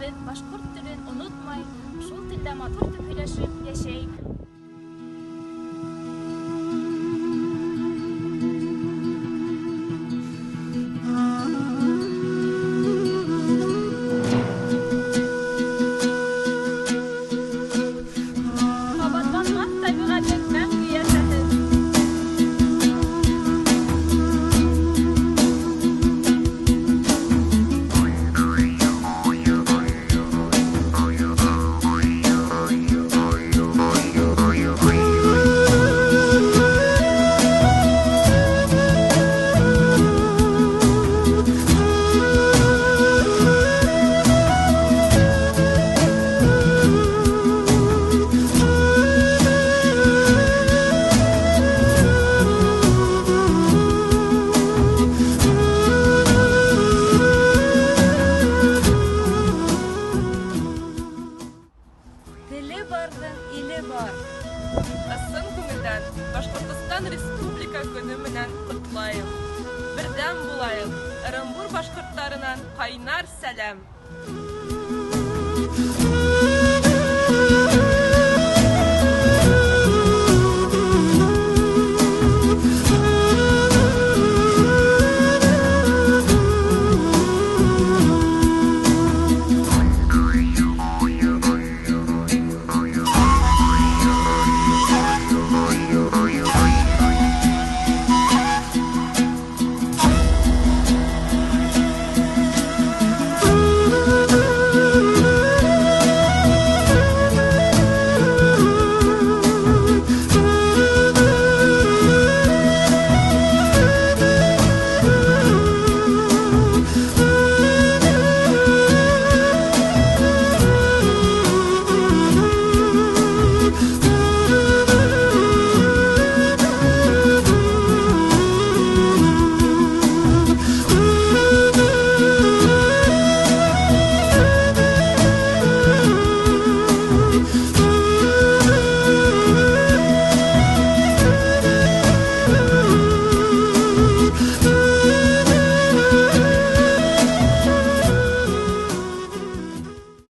телебеҙ, башҡорт телен онотмай, шул телдә матур итеп һөйләшеп йәшәйек. Ҡабатланмаҫ тәбиғәтең мәңге йәшәһен! Теле барҙың иле бар. Ысын күңелдән Башҡортостан Республика көнө менән ҡотлайым! Берҙәм булайыҡ! Ырымбур башҡорттарынан ҡайнар сәләм!